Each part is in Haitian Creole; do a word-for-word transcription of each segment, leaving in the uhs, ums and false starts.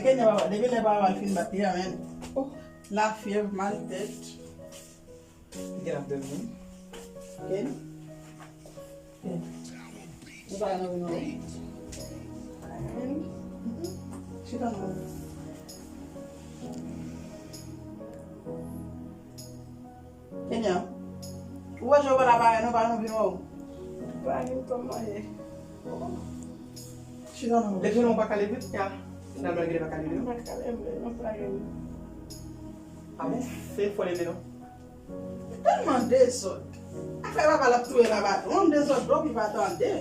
Kenya papa, depi lè papa l fin bat li a, men. Oh, lafyèv, mal tèt. Gen ap dòmi. Ken? Ken? Ou pa nan non. Ken? Mm-mm. Chita non. Kenya. Ou wè jan ou pa la parè non, pa nan vin wè w. Pa vin kòman ye. Chita non. Leve non, ou pa ka leve, ya. Nan malgre pa ka leve non. Pa ka leve, non, pa leve. A bon, se fò leve non. Tèlman dezòd. Afè papa l ap touye la baton. Yon dezòd dlo ki pa tande.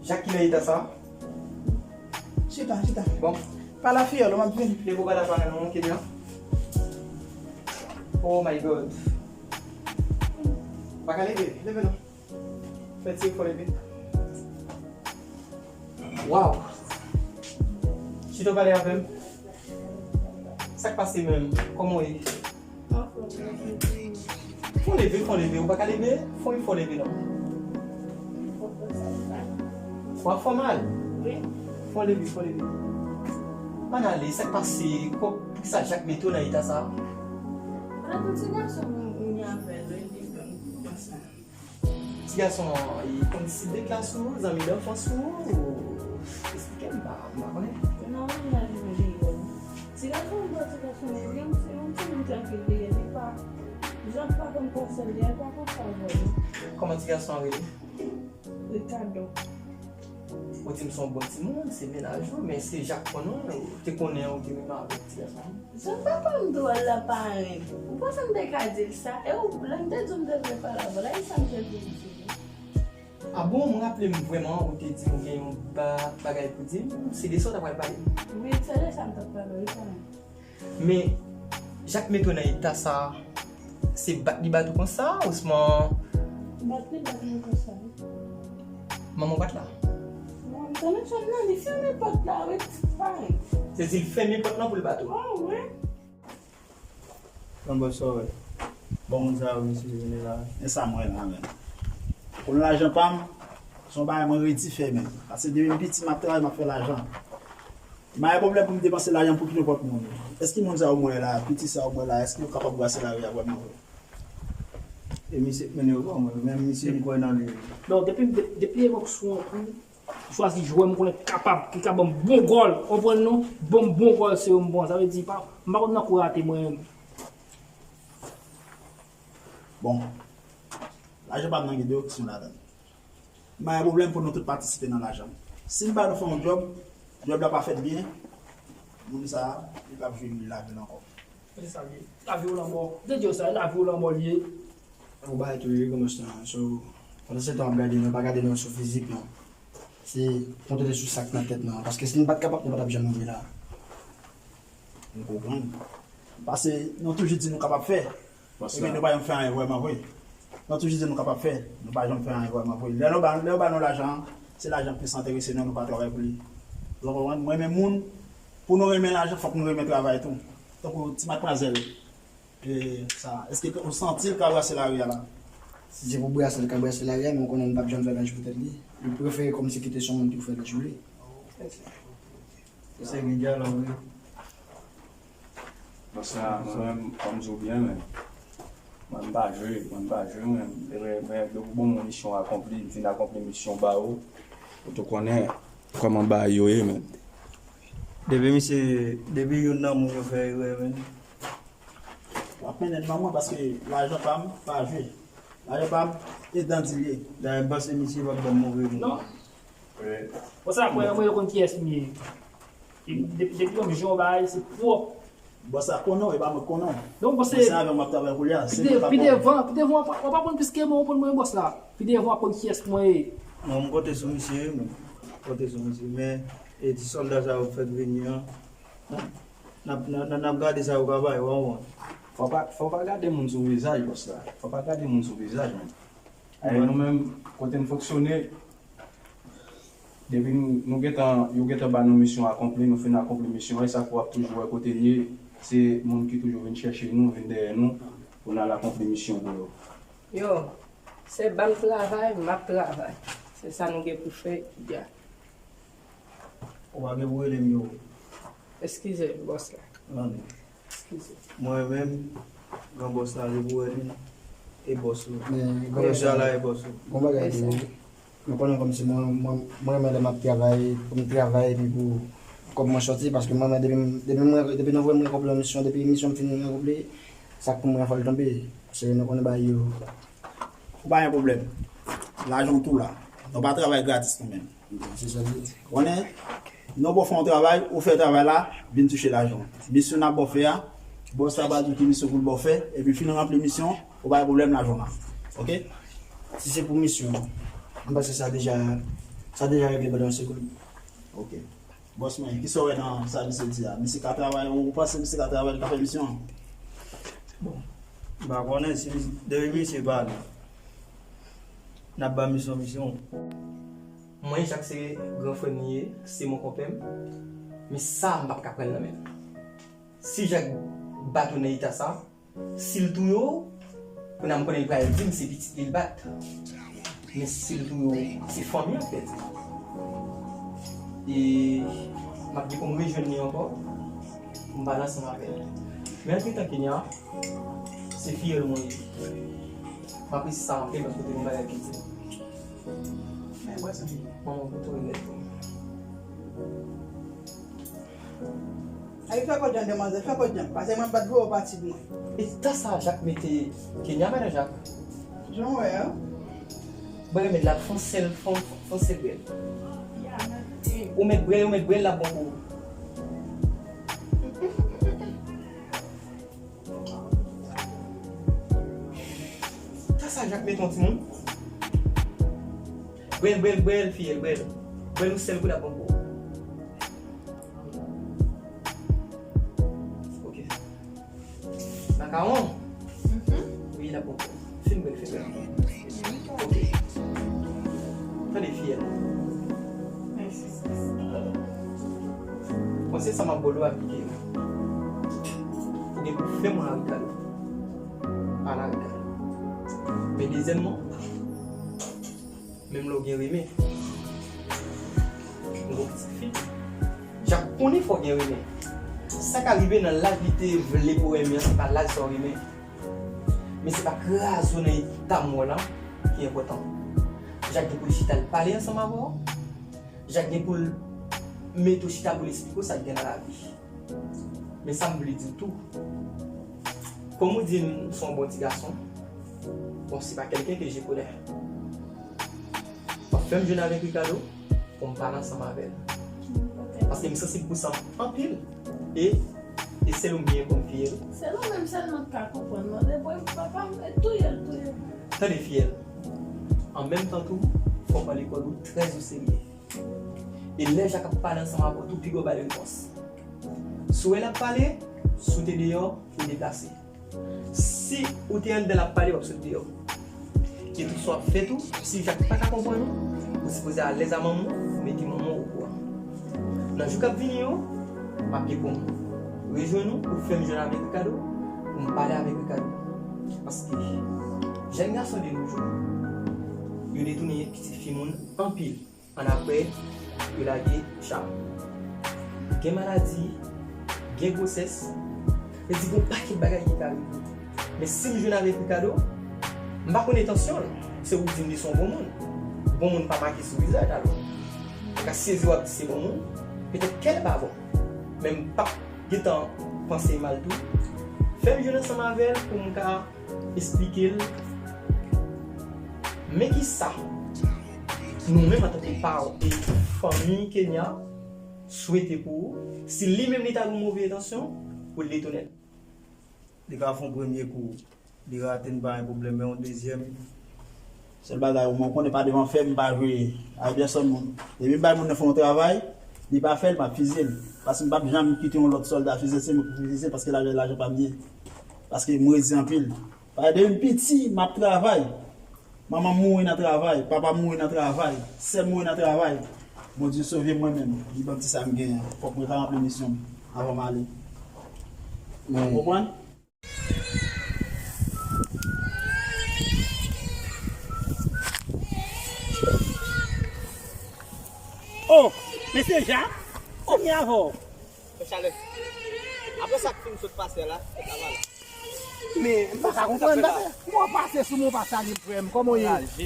Jak ki nan eta sa? Chita, chita. Bon. Pa la fiyòl, m ap vini. Leve ou pa la pale non, Kenya. Oh my God. Pa ka leve, leve non. Fè ti efò leve. Waw! Chita w pale avè m. Sa k pase menm? Kòman w ye? Fò w leve, fò w leve. Ou pa ka leve? Fò w, fò w leve non. W ap fè w mal? Fò w leve, fò w leve. Ann ale, sa k pase? Kò, poukisa Jak mete w nan eta sa? An tou ti gason moun, moun avè l, li konn konsa. Ti gason an, e konn si de klas ou, zanmi danfans ou, esplike m, m pa, m pa konnen. Non, m pa janm deyò. Ti gason an, ti gason an, li se yon timoun trankil li ye, li pa, Jan pa konn pase l, li pa konn sa vre. Kòman ti gason an rele? Ricardo. Ou di m se yon bon timoun, se mennaj ou, men se Jak konnen w, ou te konnen ou te renmen avèk ti gason an. Jan papa m dwòl la parèy. Ou panse m te ka di l sa? E ou, lè m te di w m te vle pale avè l, e sa m te vle di l. A bon, m raple m vrèman, ou te di m ou gen yon ba-, bagay pou di m, se de sa w ta pral pale m. Wi, se de sa m t ap pale w, wi, kanmenm. Men, Jak mete w nan eta sa, se bat li bat ou konsa, osnon... Bat li bat mwen konsa, wi. Manman w pa t la? Non, m tande fanm nan, li fèmen pòt la, wi, ti fay. Se di l fèmen pòt lan pou l bat ou? Oh, wi. Bon, bòs, sa w wè? Bon, moun sa yo, mesye, vini la. E sa m wè la, menm. Konn lajan pa m, se yon bagay mwen redi fè, menm. Paske depi m piti, m ap travay, m ap fè lajan. M pa gen pwoblèm pou m depanse lajan pou ki nenpòt moun. Èske moun sa yo m wè la, piti sa yo m wè la, èske yo kapab brase lari a vrèman vre? E misye k mennen yo ban mwen, menm misye m kwè nan li. Non, depi, depi epòk sou an kou, chwazi jwè m konnen k kapab, ki ka ban m bon gòl. Konprann non? Ban m bon gòl, se yo m pran. Sa vle di, pa, m pa konn nan kou rate mwen menm. Bon. Lajan pa m nan gen de opsyon ladan l. M pa gen pwoblèm pou nou tout patisipe nan lajan. Si m ba nou fè yon djòb, djòb la pa fèt byen, moun sa a, li p ap jwenn lavi l ankò. Se sa l ye. Lavi ou lanmò. M te di w sa, lavi ou lanmò l ye. Ou bay tou, wi, kòmanse an. So, pandan se tan w ap gade nou, pa gade nou sou fizik, non. Se kontante sou sa k nan tèt nou an. Paske si nou pa t kapab, nou pa t ap janm rive la. M konprann. Paske nou toujou di nou kapab fè. Epi nou pa janm fè anyen vrèman vre. Nou toujou di nou kapab fè, nou pa janm fè anyen vrèman vre. Lè nou ba, lè yo ba nou lajan an, se lajan k plis enterese nou, nou pa travay pou li. Ou konprann? Mwen renmen moun, pou nou renmen lajan, fòk nou renmen travay tou. Tankou ti madmwazèl, e, sa, èske ou santi l ka brase lari a la? Si se pou brase l ka brase lari a, men ou konnen l p ap janm fè laj pou tèt li. Li prefere kòmsi kite se yon moun ki pou fè laj pou li. Se gen djòl, wi. Bòs la, mwen menm, kòm m di w byen, men mwen m pa jwe, mwen m pa jwe, mwen. Mwen, mwen, depi w ban mwen misyon akonpli, m fin akonpli misyon ba ou, ou tou konnen kòman bagay yo ye, men. Depi misye, depi youn nan moun yo fè erè, men. W ap mennen m nan mwen paske lajan pa m, pa jwe. Lajan pa m, e dandi l ye. Dayè, m panse misye p ap ban m move mo. Non. Bon, sa, mwen, mwen, yo konn kiyès m ye. E depi, depi yon jan bagay, se pwòp. Bòs la konnen w, e pa mwen k konnen w. Donk, bòs, se avè w m ap travay kounye a, se mwen k ap konnen. Pi devan, pi devan, w ap, w ap aprann plis ke mwen, w konn mwen, bòs la. Pi devan, w ap konn kiyès mwen ye. Non, m konte sou misye, wi, men. M konte sou misye, men, e ti sòlda sa yo fèk vini an. N ap, n ap, n ap gade sa yo ka bay, w konprann. Fò pa, fò pa gade moun sou vizaj, bòs la. Fò pa gade moun sou vizaj, men. Ay, nou menm, kote n fonksyone, depi nou, nou gentan, yo gentan ba nou misyon akonpli, nou fin akonpli misyon an, e sa fè w ap toujou wè kote n ye, se moun ki toujou vin chèche nou, vin dèyè nou, pou n al akonpli misyon pou yo. Yo, se ban m travay, m ap travay. Se sa nou gen pou fè, ya. Ou pa gen pou rele m yo. Eskize, bòs la. Mande. Eskize. Mwen menm, gran bòs la, li pou rele m, e bòs ou. Men Kounye a la, e bòs ou. Bon bagay tou. Nou konnen kòmsi mwen, mwen, mwen renmen lè m ap travay, pou m travay epi pou kòb mwen sòti, paske mwen, mwen, depi, depi, mwen, depi nou voye mwen akonpli yon misyon, depi misyon m fini akonpli, sa k pou mwen fò l tonbe. Paske nou konnen bagay yo. Ou pa gen pwoblèm. Lajan w tou la. Nou pa travay gratis nou menm. Se sa l ye. Konnen, nou ba w fè yon travay, ou fè travay la, vin touche lajan w. Misyon n ap ba w fè a, bòs la ba di w ki misyon pou l ba w fè, epi fin ranpli misyon, ou pa gen pwoblèm lajan w la. Oke? Si se pou misyon, m panse sa deja, sa deja regle pandan yon segonn. Oke. Bòs mwen, kisa w wè nan sa misye di a? Misye ka travay, ou panse misye ka travay, li ka fè misyon an? Bon, m pa konnen si misye, depi misye pale, n ap ba misyon misyon. Mwen, Jak se gran frè m li ye, se mon konpè m. Men sa, m p ap ka pran l nan men l. Si Jak bat ou nan eta sa, si l touye w, kounye a m konnen l pral di m se pitit li l bat. Men si l touye w, se fanmi an k pèdi. E m ap gen pou m rejwenn li ankò, pou m pale ansanm avè l. Men antretan, Kenya, se fiyèl mwen ye. M apresye sa anpil paske w te gen yon bagay pou w di m. Men bwè sa. Manman pou tou remèt pou m. Ay, fè kòdjan, demwazèl, fè kòdjan. Pase mwen bat vre w pati pou mwen. Eta sa Jak mete Kenya, madan Jak. Jan w wè a. Bwè remèd la, fon sèl, fon, fon sèl bwè l. Ou mèt bwè l, ou mèt bwè l, l ap bon pou ou. Sa sa Jak mete yon timoun. Bwè l, bwè l, bwè l, fiyèl, bwè l. Bwè l yon sèl kou, l ap bon pou ou. Ok. Makawon. Wi, l ap bon pou ou. Fin bwè l, fin bwè l. Ok. Tande fiyèl. Bon, se sa m ap ba w, aplike. Ou gen pou fè mwen Ricardo. Ala Ricardo. Men dezyèmman, menm lè w gen renmen, m gon pitit fi. Jak konnen fò w gen renmen. Sa ka rive nan laj li te vle pou w renmen an, se pa laj sa w renmen. Men se pa kraze w nan eta m wè w la ki enpòtan. Jak gen pou l chita l pale ansanm avè w. Jak gen pou l mete w chita pou l esplike w sa k gen nan lavi. Men sa m vle di w tou, kòm ou di m se yon bon ti gason, bon, c'est pas quelqu'un que je connais. W ap fè m jwenn avèk Ricardo pou m pale ansanm avè l. Paske m sansib pou sa anpil. E, e sèl ou m genyen pou m fiye l. Se nou menm sèlman k ka konprann. Mande bwè papa m, touye l, touye l. Tande fiyèl. An menm tan tou, fò w pran lekòl ou trè o serye. E lè Jak ap pale ansanm avè w tou, piga w ba l repons. Si w wè l ap pale, si w te deyò, ou deplase. Si ou te anndan l ap pale, w ap sot deyò. Kèlkeswa w ap fè tou, si Jak pa ka konprann ou, ou sipoze alèz a manman w, ou mete manman w okouran. Nan jou k ap vini yo, m ap gen pou m rejwenn ou, ou fè m jwenn avèk Ricardo, pou m pale avèk Ricardo. Paske jèn gason de nos jours, yo detounen pitit fi moun anpil. Annapre, yo lage cham. Gen maladi, gen gwosès, yo di gon pakèt bagay ki ka rive. Men si m jwenn avèk Ricardo, m pa konn entansyon l. Se ou di m li se yon bon moun. Bon moun pa make sou vizaj, alò. Ou ka sezi w ap di se bon moun, petèt kè l pa bon. Men m p ap gentan panse mal tou. Fè m jwenn ansanm avè l pou m ka esplike l men kisa nou menm antanke paran e fanmi Kenya swete pou ou, si li menm li ta gen move entansyon pou l detounen l. Li ka fè yon premye kou, li rate n pa gen pwoblèm, men yon dezyèm. Sèl bagay, ou konnen pa devan fè m pa jwe ak pèsòn moun. Depi m bay moun nan fè yon travay, li pa fè l, m ap fize l. Paske m p ap janm kite yon lòt sòlda fize l, se mwen pou fize l, paske lajan, lajan pa m ye. Paske m rezi anpil. Paske depi m piti, m ap travay. Manman m mouri nan travay, papa m mouri nan travay, sè m mouri nan travay. Bondye sove mwen menm, li ban m ti sa m genyen an. Fòk mwen ka ranpli misyon m anvan m ale. Ou konprann? Oh, mesye Jak, sa gen avè w? Mesye Alex, apre sa k fin sot pase la, se travay la. Men, m pa ka konprann, pase, mwen pase sou mwen, pa salye frè m, kòman w ye? Raje.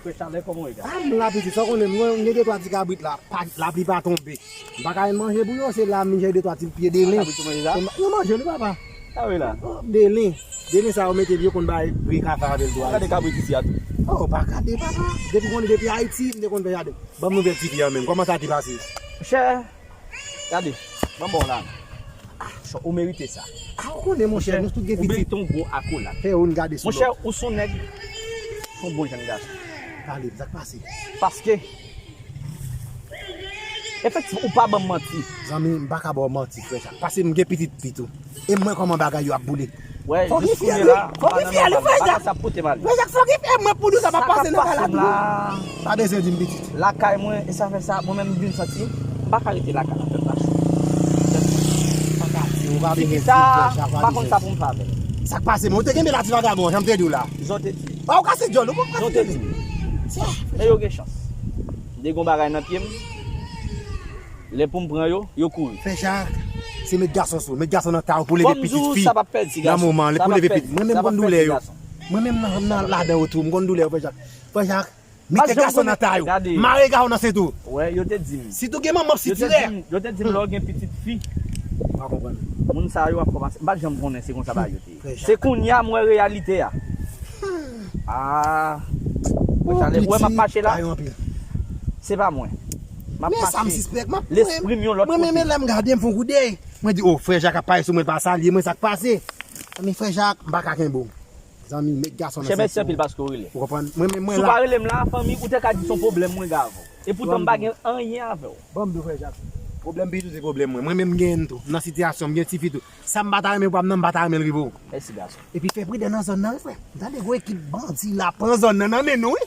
Frè Chalè, kòman w ye? Ah, m la piti, sa w konnen, mwen, m gen de twa ti kabrit la, pa, lapli pa tonbe. M pa ka jwenn manje pou yo, se la m jwenn de twa ti pye delen. Kabrit ou manje sa? Yo manje li, papa. Sa w ye la? Oh, delen. Delen sa yo mete, yo konn bay vre kafe avè l tou. Gade kabrit isi a tou. Oh, pa gade, papa. Depi konnen, depi Ayiti, m te konn fè jaden. Ban m nouvèl tifi an menm. Kòman sa te pase? Monchè, gade, ban m ba w la. Ah, ou merite sa. Ah, ou konnen, monchè, nou tout gen pitit. Ou merite yon gwo akolad. Fè yo n gade sou lòt. Monchè, ou se yon nèg, se yon bon jèn gason. Pale, sa k pase? Paske, efektivman, ou pa ban m manti. Zanmi, m pa ka ba w manti, frè Jak. Paske m gen pitit fi tou. E mwen kòman bagay yo ap boule. Wè, jis kounye la, m pa nan nòmal. M pa konn sa ap pote m ale. Frè Jak, fò gen fè mwen pou nou sa pa pase nan kay la. Pa bezwen di m pitit. Lakay mwen, e sa fè sa, mwen menm m vin santi, m pa ka rete lakay la, pèp la cho. Titi sa, m pa konn sa pou m fè avè l. Sa k pase, men ou te kenbe la ti vagabon, jan m te di w la. Jan w te di. Ou kase dyòl ou, mwen kase dyòl. Men yo gen chans. M te gen yon bagay nan pye m. Lè pou m pran yo, yo kouri. Frè Jak, se met gason sou, met gason nan ta w pou leve pitit fi. Nan moman, pou leve pitit. Mwen menm m konn doulè yo. Mwen menm nan, nan ladan yo tou, m konn doulè yo, frè Jak. Frè Jak, met gason nan ta yo. Mare gason nan sent ou. Wè, yo te di m. Sitou gen manman sitirè. Yo te di m, yo te di m lè w gen pitit fi. M pa konprann. Moun sa yo ap kòmanse. M pa t janm konnen se konsa bagay yo te ye. Se kounye a m wè reyalite a. Ah. Frè Chalè, ou wè m ap mache la? Se pa mwen. M ap mache. Lespri m yon lòt kote. Mwen menm lè m gade m fè yon kout dèy. Mwen di, oh, frè Jak ap pale sou mwen, pa salye mwen, sa k pase? Men frè Jak, m pa ka kenbe w. Zanmi, met gason nan sent ou. Monchè, mèsi anpil paske w rele. Ou konprann? Mwen menm mwen la. Si w pa rele m la, fanmi, ou te ka di se yon pwoblèm mwen gen avè w. E poutan m pa gen anyen avè w. Ban m di w, frè Jak. Pwoblèm pitit ou se pwoblèm mwen. Mwen menm m genyen l tou. M nan sitiyasyon, m gen tifi tou. Sa m pa ta renmen pran nan, m pa ta renmen l rive w. Mèsi gason. Epi fè pridan nan zòn nan wi frè. M tande gwo ekip bandi la pran zòn nan nan men nou wi.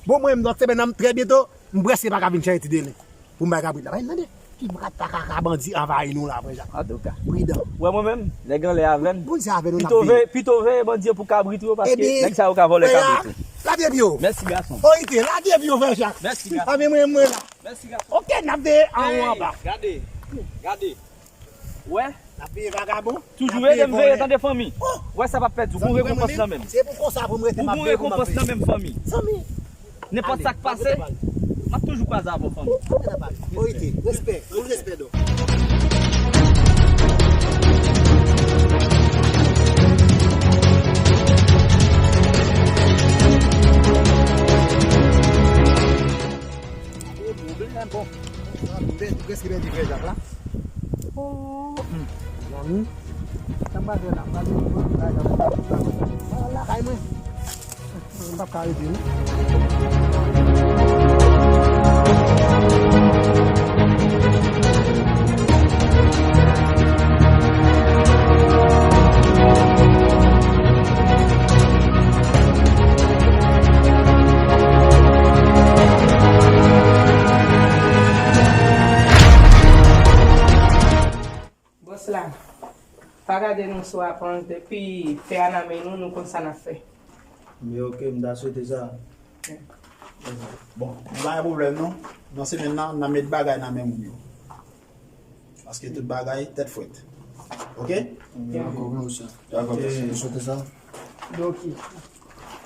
Bon mwen m lòt semèn nan trè byento m prèske pa ka vin chache ti delen. Pou m bay kabrit la. Bay tande. Ti brat pa kaka bandi anvayi nou la frè Jak. Antouka. Pridan. Wè mwen menm, nèg anlè avè n. Bondye avè nou n ap veye. Pito veye bandi yo pou kabrit yo paske nèg sa yo ka vòlè kabrit ou. Lage pye w. Mèsi gason. Orite, lage pye w frè Jak. Mèsi gason. Avè mwen mwen la. Mèsi gason. Oke, n ap veye anwo anba. Gade. Gade. Wè. N ap veye vagabon. Toujou ede m veye tande fanmi. Wè sa p ap pèdi w. Gon rekonpans nan men m. Se pou konsa pou m rete m ap veye pou m ap veye. Ou gon rekonpans nan men m fanmi. Zanmi. Nenpòt sa k pase, m ap toujou kwaze avè w fanmi. Orite, respè. Respè dò. Bon, m prèske pèdi frè Jak la. Oh, hmm. Zanmi, sa m pral fè la, m pral mete bagay la pou m al lakay mwen. M p ap ka rete non. Bòs la, pa gade nou sou apranj depi fè a nan men nou, nou konn sa n ap fè. Men oke, m ta swete sa. Bon, nou pa gen pwoblèm non. Nan semèn nan, n a met bagay nan men moun yo. Paske tout bagay tèt frèt. Oke? Dakò, monchè. Dakò, monchè.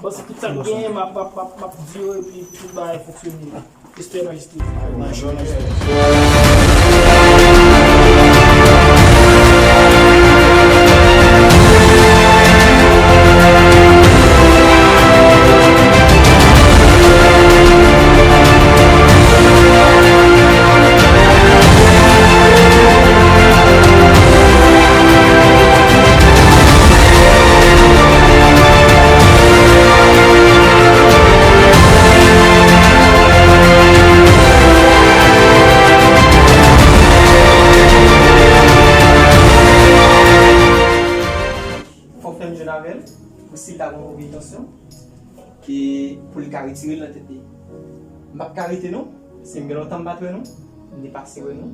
Bon, se tout sa k genyen, m ap, m ap, m ap, m ap di yo, epi tout bagay fonksyone. Respè nan istri. Fòk fè m jwenn avè l, pou si l ta gen yon move entansyon, e pou l ka retire l nan tèt li. M p ap ka rete non, si m gen lontan m pa t wè nou, m depase wè nou.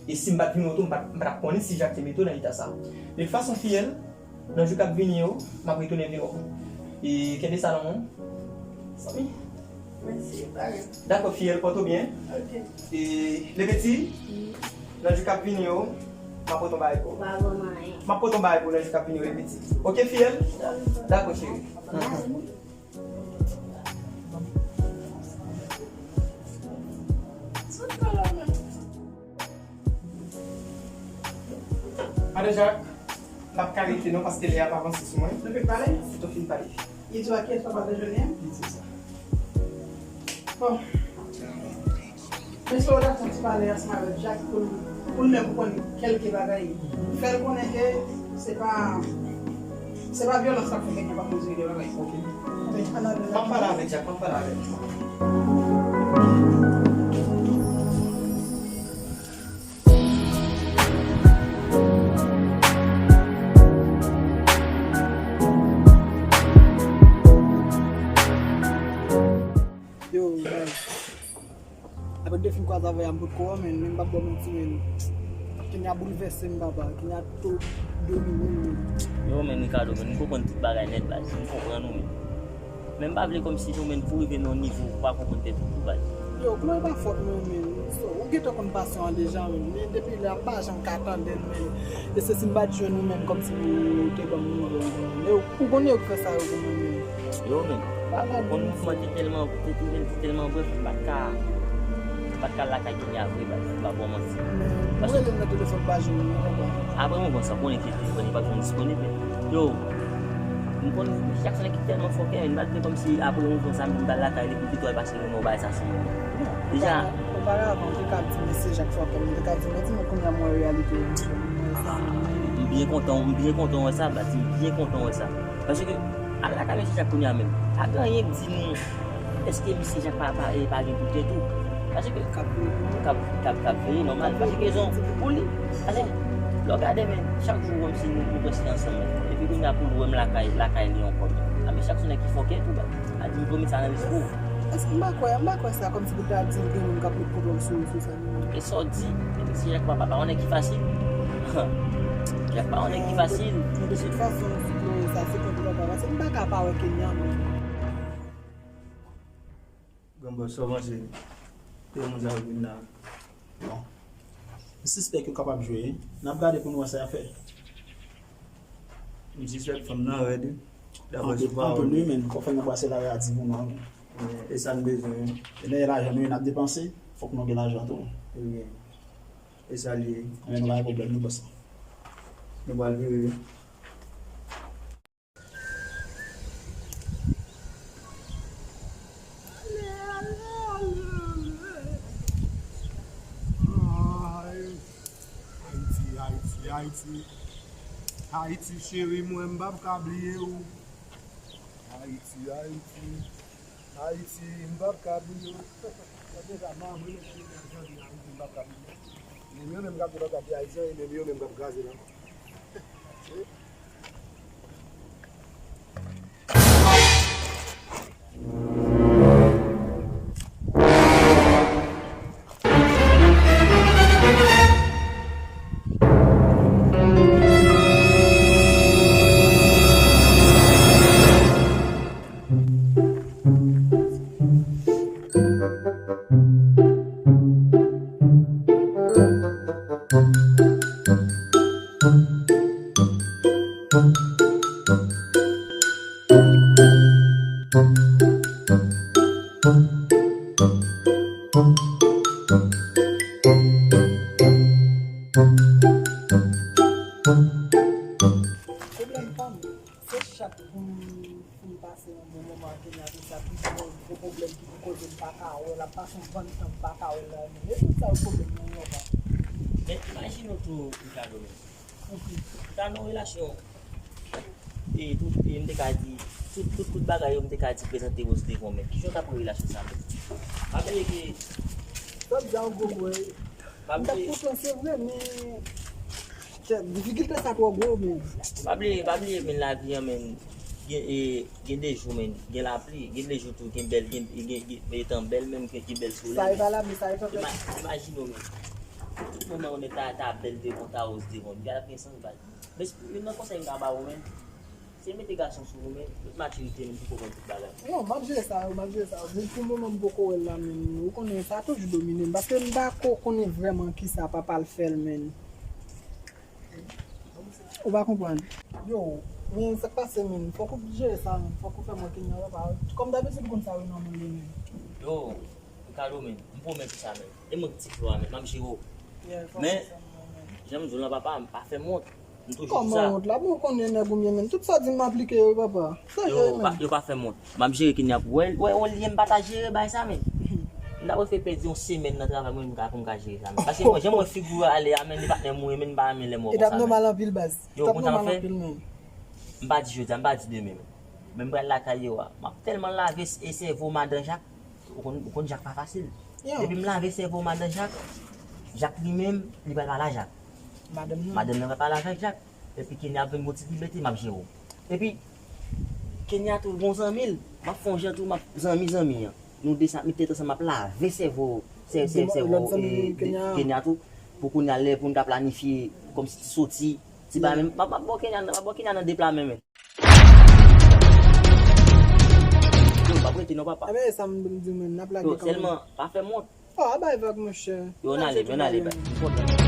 E si m pa t vin wè w tou, m pa t, m pa t ap konnen si Jak te mete w nan eta sa. De tout fason, fiyèl, nan jou k ap vini yo, m ap retounen vin wè w. E kenbe sa nan men w, zanmi. Mèsi, parèy. Dakò, fiyèl, pòte w byen. Ok. E, Lepeti, nan jou k ap vini yo, m ap pote yon bagay pou ou. Pa ban m anyen. M ap pote yon bagay pou ou nan jou k ap vini yo, Lepeti. Ok, fiyèl? Dakò, cheri. Madan Jak, n ap ka rete non, paske lè a ap avanse sou mwen. Nou fin pale? Tout fin pale. Li di w a kiyès w ap al dejene? Li di sa. Bon. Men si w ta fè yon ti pale ansanm avèk Jak pou l, pou l menm konprann kèlke bagay. Fè l konnen ke se pa, se pa vyolans k ap fè nèg yo pa konn regle bagay. Ok. Men, ann ale. M ap pale avèk Jak, m ap pale avèk li. Yo, guys. Apre de fim kwaze avè a, m potko wè, men, men m p ap ba w manti, men. Kenya boulvèse m, papa. Kenya tou domine m, men. Yo, men, Ricardo, men, m konprann tout bagay nèt, baz. M konprann ou, men. Men m pa vle kòmsi nou menm pou rive nan yon nivo pou pa konprann tèt ou tou, baz. Yo, Chloe pa fòt mwen, men. So, ou gentan konn pasyon an deja, men. Men depi lè a, m pa janm ka tande l, men. E se si m pa t jwenn ou menm kòmsi nou te ban m nouvo. Men ou, ou konnen yo ki fè sa yo pou mwen, men. Yo, men. Ou konn mouvman te tèlman, te, te, te tèlman brèf, m pa t ka, m pa t ka lakay Kenya vre, baz. M pa ba w manti. Men, ou rele m nan telefòn, m pa jwenn ou, non, papa. Apre mwen, bon, sa konnen ke telefòn li pa t janm disponib, men. Yo, M konn Jackson ki tèlman fòkè, men m pa t vle kòmsi apre yon jan samdi m t al lakay li, pou pito al pase yon bagay sa sou mwen. Deja. Oparavan, ou te ka di mesye Jak fòkè, men ou te ka di, men di mwen kounye a m wè reyalite yo. M byen kontan, m byen kontan wè sa, baz, m byen kontan wè sa. Paske, al lakay mesye Jak kounye a menm. Pa gen anyen k di nou. Èske misye Jak pa, pa, e pa gen poutèt ou? Paske k ap, k ap, k ap, k ap veye nòmal. Paske rezon pou li. Paske lè w gade, men, chak jou kòmsi nou, nou prèske ansanm, men. Epi kounye a pou l wè m lakay, lakay li ankò, men. A, men chak sou nèg ki fòkè tou, baz. A di m pwomet sa nan diskou. Èske m pa kwè, m pa kwè sa kòmsi pou ta di gen moun k ap met pwoblèm sou ou sou sa. E sa w di, epi si Jak pa, pa, pa yon nèg ki fasil. Jak pa yon nèg ki fasil. Men de tout fason, si Chloe sa, se kont ou papa, paske m pa ka pa wè Kenya, mwen. Granbòs, sa w panse? Ke moun sa yo vin la? Bon. M sispèk yo kapab jwe. N ap gade pou n wè sa y ap fè. M sispèk fanm nan rèd, wi. Daprè sou pawòl. Anpil, wi, men. Kòb fè nan brase la, a di pou nou, wi. E sa n bezwen, wi. E lè lajan nou ye n ap depanse, fòk nou gen lajan tou. Ebyen, e sa l ye. Ebyen, nou pa gen pwoblèm, nou pase. Nou pral vire, wi. Ay, Ayiti, Ayiti, Ayiti. Ayiti cheri mwen, m p ap ka bliye w. Ayiti, Ayiti, Ayiti, m p ap ka bliye w. Sa deja, m anvi mete Ayiti, m p ap ka bliye w. Enmi yo menm k ap di yo p ap ka bliye Ayiti an, e menm yo menm k ap kraze l ankò. Pwoblèm pa m, se chak pou m fin pase yon bon moman ak Kenya, se sa pi gwo, gwo pwoblèm ki pou koze m pa ka wè l, ap pase yon bann tan m pa ka wè l la, men e tout sa yo pwoblèm mwen yo, papa. Men imajine w tou, Ricardo, men. Ricardo, relasyon, e, tout, e, m te ka di, tout, tout, tout bagay yo, m te ka di prezante Rose devan w, men kijan w ta pran relasyon sa, men? Pa bliye ke. Sa m di a yon gwo mo, wi. M t ap kontan, se vre, men, kè, difikilte sa twò gwo, men. Pa bliye, pa bliye, men, lavi an, men, gen, e, gen de jou, men, gen lapli, gen de jou tou, gen bèl, gen, gen, gen, gen tan bèl, menm gen, gen bèl solèy. Sa e pa lapli, sa e tanpèt. Ima-, imajine w, men. Tout moman, men, ta, ta bèl devan w, ta woz devan w. Gad ap gen sans, baz. Men, youn nan konsèy m ka ba ou, men. Se mete gason sou ou, men, tout matirite, men, pou konprann tout bagay. Non, m ap jere sa yo, m ap jere sa yo. Men pou moman, m poko wè l la, men, ou konnen, sa toujou domine m, paske m pa ko konnen vrèman kisa papa l fè l, men. Ou pa konprann? Yo, men sa k pase, men, fòk ou jere sa, men, fòk ou fè mwen Kenya, papa. Kòm dabitid, ou konn sa yo nan moun li, men. Yo, Ricardo, men, m pwomèt ou sa, men. E mwen ki ti flo a, men, m ap jere w. Yeah, fòk Men, ou fè mwen, men. Jan m di w lan, papa, m pa fè m wont. M toujou di sa. Kòman wont la? Bon, ou konnen nèg ou m ye, men. Tout sa w di m aplike yo, papa. Sa Yo, yo ye, pa, men. Yo pa fè m wont. M ap jere Kenya pou wè, wè, wè, li m pa ta jere bay sa, men. M ta prefere pèdi yon semèn nan travay mwen, m ka, pou m ka jere sa, men. Paske mwen, jan mwen figi a ale a, men, li patnè m ou ye, men, m pa renmen lè m wè konsa, men. E t ap nòmal anpil, baz. Yo, konn sa m ap fè? Li t ap nòmal anpil, men. M pa di jodi a, m pa di demen, men. Men m pral lakay yo a. M ap tèlman lave s-, e sèvo madan Jak. Ou konn, ou konn Jak pa fasil. Yeah. Depi m lave sèvo madan Jak, Jak li menm, li pral pale a Jak. Madanm nan. Madanm nan pral pale avèk Jak. Epi Kenya ap vin gon ti libète, m ap jere w. Epi, Kenya tou gon zanmi l. M ap fè yon jan tou, m ap zanmi zanmi an. Nou de sa ap met tèt ansanm, m ap lave sèvo, sè-, sè-, Demo-, sèvo, lòt zanmi e, de-, Kenya. Kenya tou. Pou kounye a lè pou n ta planifye kòmsi ti soti, ti bagay, men m ap, m ap ba w Kenya, m ap ba w Kenya nan de pla men, men. Yo, m p ap rete non, papa. Ebyen, e sa m di w, men, n ap lage Yo, kanmenm. Sèlman, pa fè m wont. Oh, a bay vag, monchè. Yo, n ale, yo, n ale, bay.